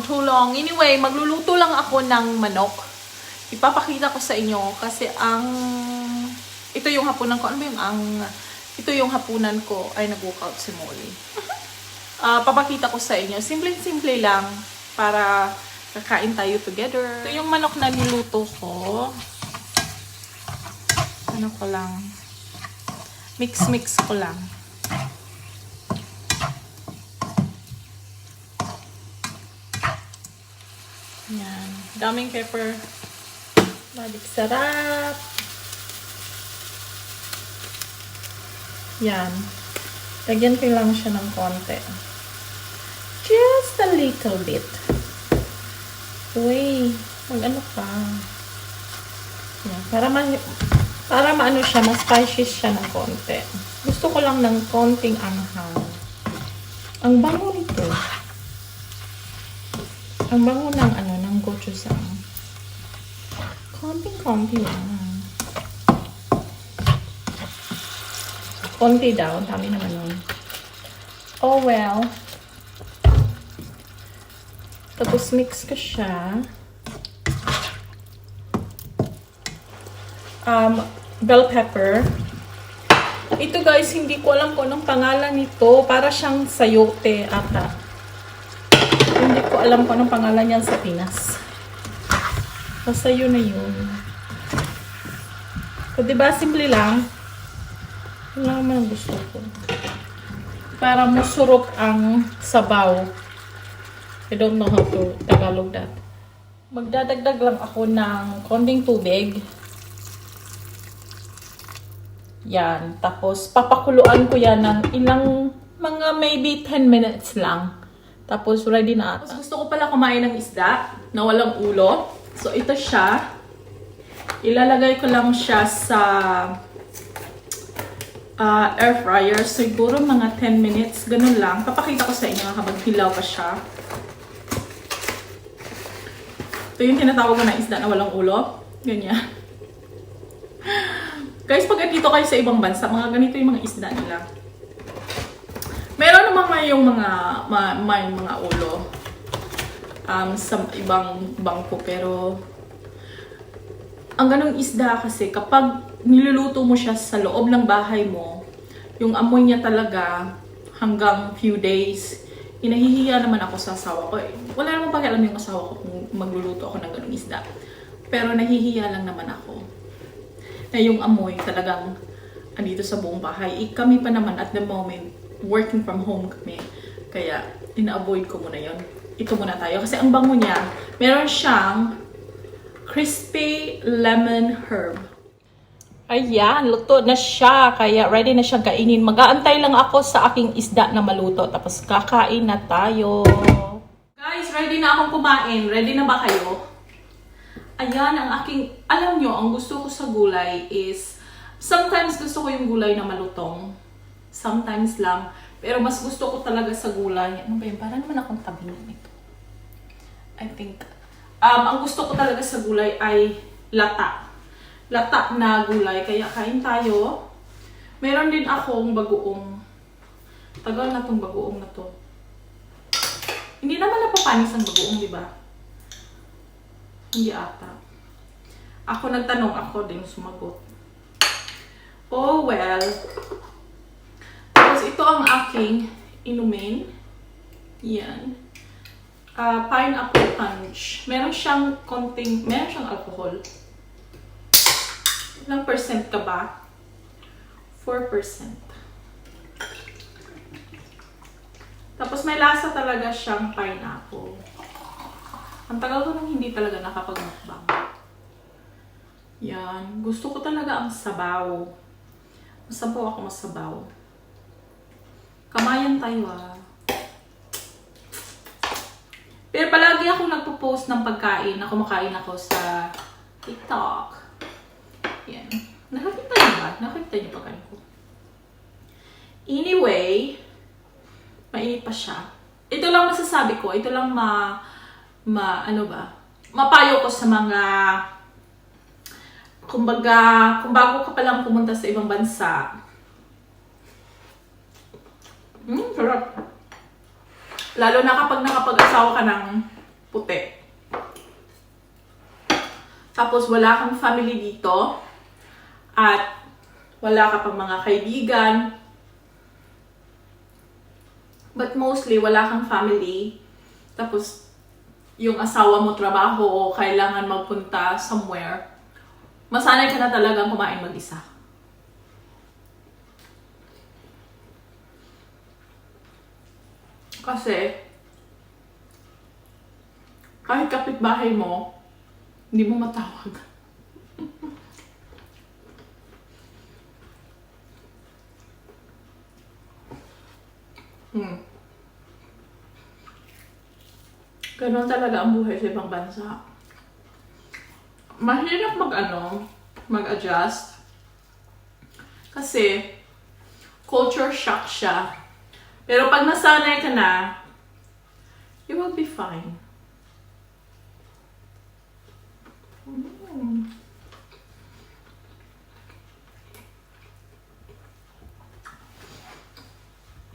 too long. Anyway, magluluto lang ako ng manok. Ipapakita ko sa inyo kasi ito yung hapunan ko. Ano ba ito yung hapunan ko. Ay, nag-workout si Molly. Papakita ko sa inyo. Simple-simple lang para kakain tayo together. Ito yung manok na niluto ko. Ano ko lang. Mix ko lang. Yan. Daming pepper. Balik sarap. Yan. Lagyan ko lang siya ng konti. Just a little bit. Uy. Mag-ano ka. Yan. Para maano siya, ma-spicy siya ng konti. Gusto ko lang ng konting anghang. Ang bango nito. Ang bango ng gochujang. Konting-konti lang. Konti daw. Dami naman nun. Oh well. Tapos mix ko siya. Bell pepper. Ito guys, hindi ko alam kung anong pangalan nito. Para siyang sayote ata. Hindi ko alam kung anong pangalan niyan sa Pinas. Basta yun na yun. So, diba, simple lang. Yun lang naman ang gusto ko. Para masurok ang sabaw. I don't know how to Tagalog that. Magdadagdag lang ako ng konting tubig. Yan. Tapos, papakuluan ko yan ng ilang, mga maybe 10 minutes lang. Tapos, ready na ata. Tapos, gusto ko pala kumain ng isda na walang ulo. So, ito siya. Ilalagay ko lang siya sa air fryer. Siguro mga 10 minutes. Ganun lang. Papakita ko sa inyo habang hilaw pa siya. Ito yung tinatawag ko na isda na walang ulo. Ganyan. Guys, pag dito kayo sa ibang bansa, mga ganito yung mga isda nila. Meron naman may mga ulo sa ibang bangko, pero ang ganong isda kasi kapag niluluto mo siya sa loob ng bahay mo, yung amoy niya talaga hanggang few days. Inahihiya naman ako sa asawa ko. Wala namang pakialam yung asawa ko kung magluluto ako ng ganong isda. Pero nahihiya lang naman ako na yung amoy talagang andito sa buong bahay. Kami pa naman at the moment, working from home kami. Kaya, ina-avoid ko muna yon. Ito muna tayo. Kasi ang bango niya, meron siyang crispy lemon herb. Ayan, luto na siya. Kaya ready na siyang kainin. Mag-aantay lang ako sa aking isda na maluto. Tapos kakain na tayo. Guys, ready na akong kumain. Ready na ba kayo? Ayan, alam nyo, ang gusto ko sa gulay is, sometimes gusto ko yung gulay na malutong. Sometimes lang. Pero mas gusto ko talaga sa gulay. Ano ba yun? Parang naman akong tabi na nito. I think. Ang gusto ko talaga sa gulay ay lata. Lata na gulay. Kaya kain tayo. Meron din akong bagoong. Tagal na tong bagoong na to. Hindi naman napapanis ang bagoong, di ba? Hindi ata. Ako nagtanong, ako din sumagot. Oh well. Tapos ito ang aking inumin. Yan. Pineapple punch. Meron siyang alcohol. Ilang percent ka ba? 4%. Tapos may lasa talaga siyang pineapple. Ang tagal ko nang hindi talaga nakapag-mukbang. Yan. Gusto ko talaga ang sabaw. Masabaw ako masabaw. Kamayan tayo Pero palagi ako nagpo-post ng pagkain na kumakain ako sa TikTok. Yan. Nakakita niyo ba? Nakakita niyo pagkain ko. Anyway, mainit pa siya. Ito lang masasabi ko. Ito lang mapayo ko sa mga, kumbaga, kung bago ka palang pumunta sa ibang bansa. Sarap. Lalo na kapag nakapag-asawa ka ng puti. Tapos wala kang family dito. At wala ka pang mga kaibigan. But mostly, wala kang family. Tapos, yung asawa mo trabaho o kailangan magpunta somewhere. Masanay ka na talagang kumain mag-isa. Kasi, kahit kapitbahay mo, hindi mo matawag. Ganon talaga ang buhay sa ibang bansa. Mahirap mag-adjust. Kasi, culture shock siya. Pero pag nasanay ka na, you will be fine.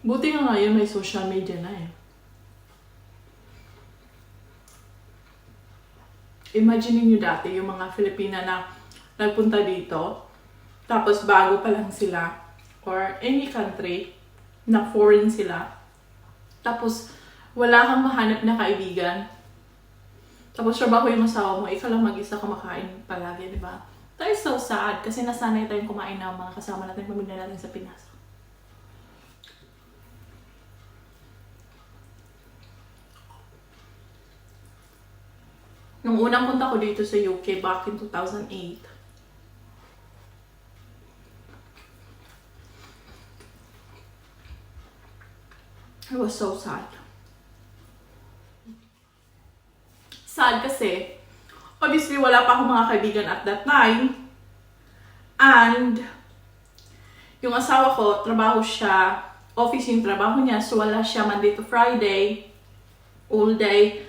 Buti nga ngayon may social media na eh. Imagine niyo dati yung mga Filipina na nagpunta dito, tapos bago pa lang sila, or any country na foreign sila, tapos wala kang mahanap na kaibigan, tapos trabaho yung asawa mo, ikaw lang mag-isa kumakain palagi, di ba? That is so sad kasi nasanay tayong kumain ng mga kasama natin, pamilya natin sa Pinas. Nung unang punta ko dito sa UK back in 2008, I was so sad. Sad kasi, obviously wala pa akong mga kaibigan at that time. And, yung asawa ko, trabaho siya, office yung trabaho niya, so wala siya Monday to Friday, all day.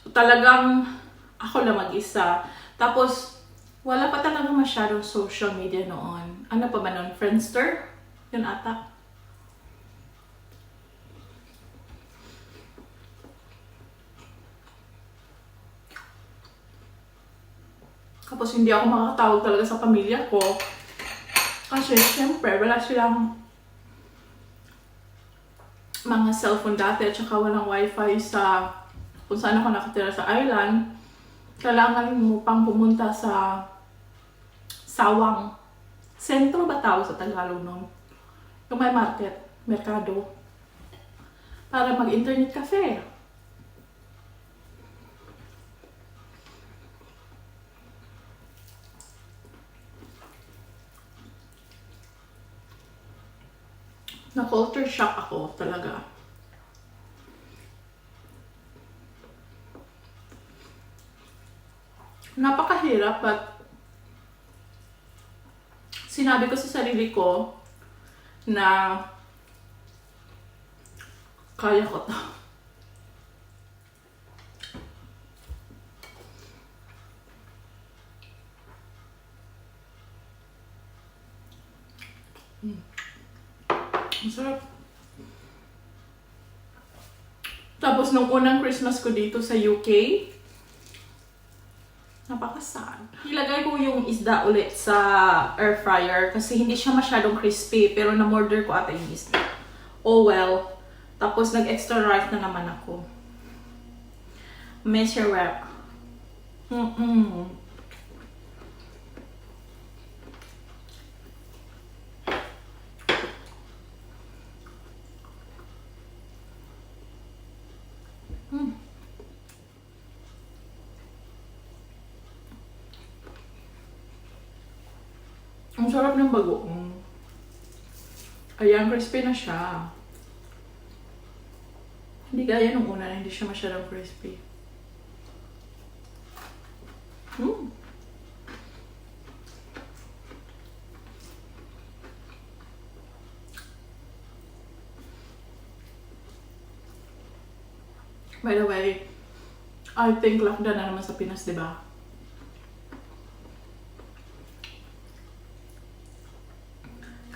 So talagang, ako lang mag-isa. Tapos, wala pa talaga masyadong social media noon. Ano pa ba noon? Friendster? Yun ata. Tapos, hindi ako makakatawag talaga sa pamilya ko. Kasi, syempre, wala silang mga cellphone dati at saka walang wifi sa kung saan ako nakatira sa island. Kailangan mo pang pumunta sa Sawang. Sentro ba tawag sa Tagalog nun? Yung may market, merkado. Para mag-internet cafe. Na-culture shock ako talaga. Napakahirap at sinabi ko sa sarili ko na kaya ko to. Ang sarap. Tapos nung unang Christmas ko dito sa UK, napakasad. Ilagay ko yung isda ulit sa air fryer kasi hindi siya masyadong crispy pero na-order ko ata yung isda. Oh well. Tapos nag-extra rice na naman ako. Measure wrap. Ang sarap ng bagoong. Ayan, crispy na siya. Hindi gaya nung una na hindi siya masyadong crispy. By the way, I think lockdown na naman sa Pinas, di ba?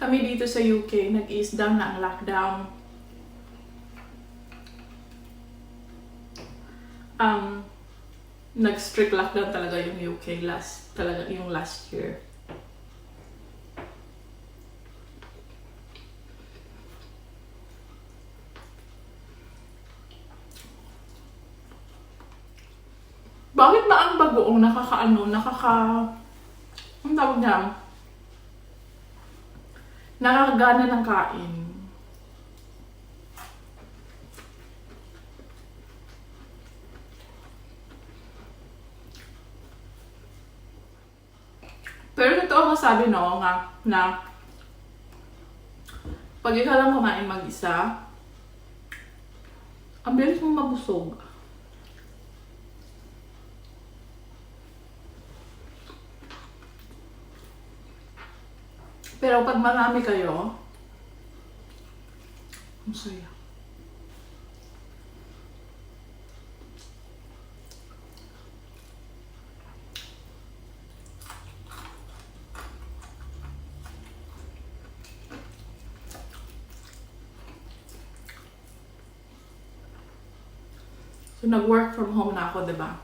Kami dito sa UK, nag-ease down na ang lockdown. um, nag-strict lockdown talaga yung UK yung last year. Bakit ba ang bagoong ang tawag niya? Nakakagana ng kain. Pero totoo masabi na pag ikaw lang kumain mag-isa, ang bilis mong mabusog. Pero pag marami kayo, ang saya. So, nag-work from home na ako, diba?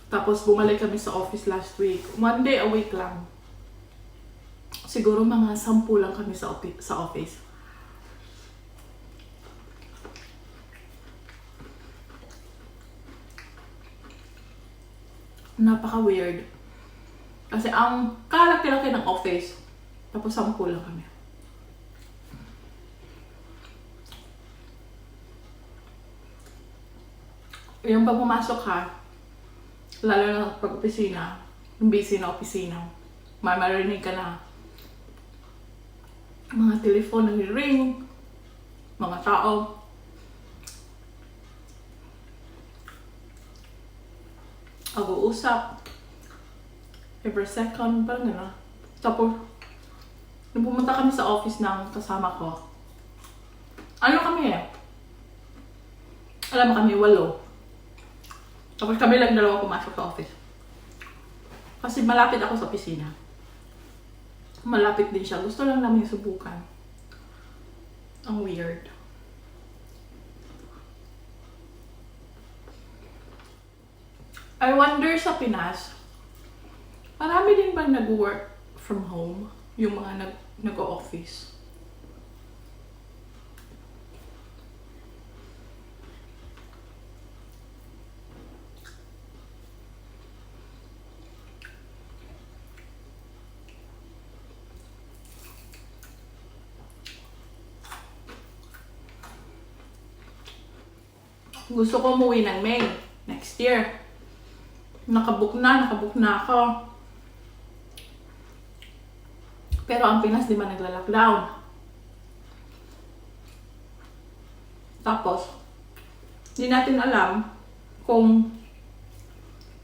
Tapos, bumalik kami sa office last week. 1 day a week lang. Siguro mga 10 lang kami sa office. Napaka-weird. Kasi ang kalaki-laki ng office, tapos 10 lang kami. Yung pag pumasok ka, lalo na pag opisina, yung busy na opisina, marinig ka na mga telephone nag-ring, mga tao. Mag-uusap. Every second, parang gano'n. Tapos, nung pumunta kami sa office ng kasama ko, ano kami eh? Alam mo kami, 8. Tapos kami lang 2 pumasok sa office. Kasi malapit ako sa opisina. Malapit din siya. Gusto lang namin subukan. Ang weird. I wonder sa Pinas, marami din bang nag-work from home? Yung mga nag-o-office? Gusto ko umuwi ng May, next year. Nakabook na ako. Pero ang Pinas di ba nagla-lockdown? Tapos, di natin alam kung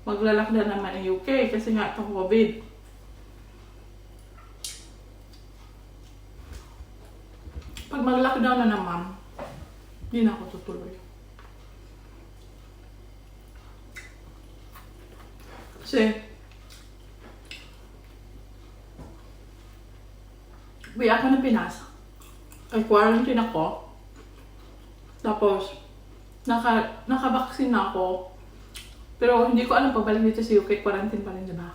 magla-lockdown naman ang UK kasi nga itong COVID. Pag mag-lockdown na naman, di na ako tutuloy. Kasi, uwi ako ng Pinas. Ay, quarantine ako. Tapos, nakabaksin na ako. Pero hindi ko alam pagbalik dito sa UK, quarantine pa rin, diba?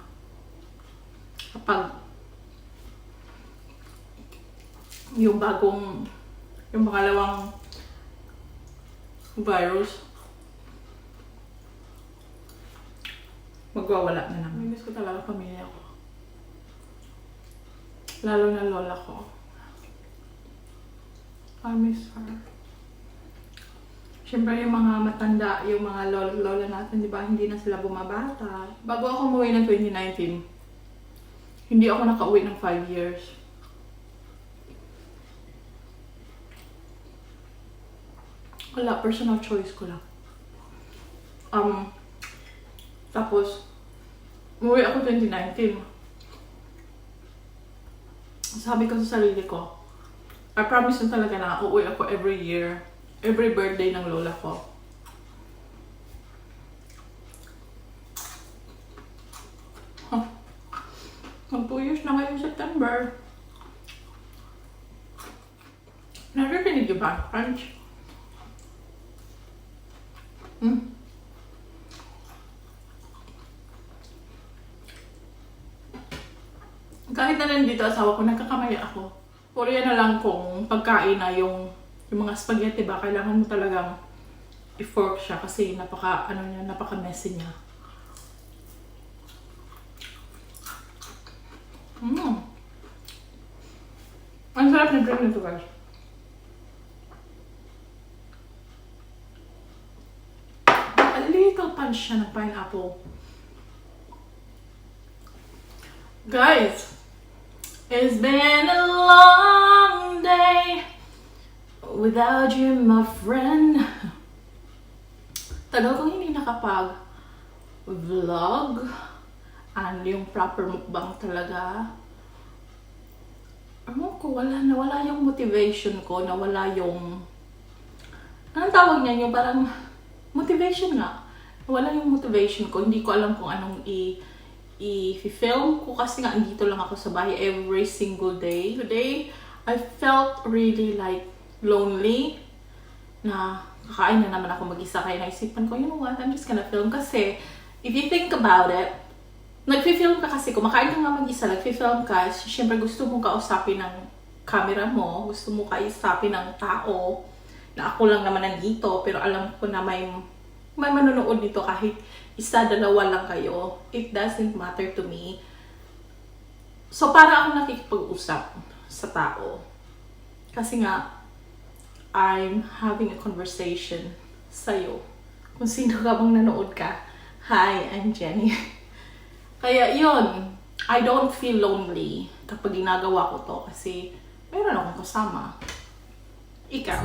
Kapag yung pangalawang virus, magwawala na naman. Miss ko talaga pamilya ko. Lalo na lola ko. I miss her. Siyempre yung mga matanda, yung mga lola natin, di ba, hindi na sila bumabata. Bago ako umuwi ng 2019, hindi ako nakauwi ng 5 years. Wala, personal choice ko lang. Tapos, umuwi ako 2019. Sabi ko sa sarili ko, I promise na talaga na uuwi ako every year, every birthday ng lola ko. Mag 2 years na ngayon September. Narinig niyo ba, Crunch? Kahit na nandito asawa ko, nagkakamali ako. Puro yan na lang kung pagkain na yung mga spaghetti ba, kailangan mo talagang i-fork siya kasi napaka messy niya. Ang sarap na drink nito, guys. A little punch siya ng pineapple. Guys, it's been a long day without you, my friend. Tagal kong hindi nakapag-vlog. And yung proper mukbang talaga. Nawala yung motivation ko, nawala yung... Anong tawag niya? Yung parang motivation nga. Nawala yung motivation ko. Hindi ko alam kung anong i-film ko kasi nga andito lang ako sa bahay every single day. Today, I felt really like lonely na kakain na naman ako mag-isa. Kaya naisipan ko, you know what, I'm just gonna film. Kasi, if you think about it, nagfi-film ka kasi, kumakain ka nga mag-isa, nagfi-film ka, syempre gusto mong kausapin ng camera mo, gusto mo kausapin ng tao, na ako lang naman nandito, pero alam ko na may manonood dito kahit isa, dalawa lang kayo. It doesn't matter to me. So, para ako nakikipag-usap sa tao. Kasi nga, I'm having a conversation sa'yo. Kung sino ka bang nanood ka. Hi, I'm Jenny. Kaya yun, I don't feel lonely kapag ginagawa ko to kasi meron akong kasama. Ikaw.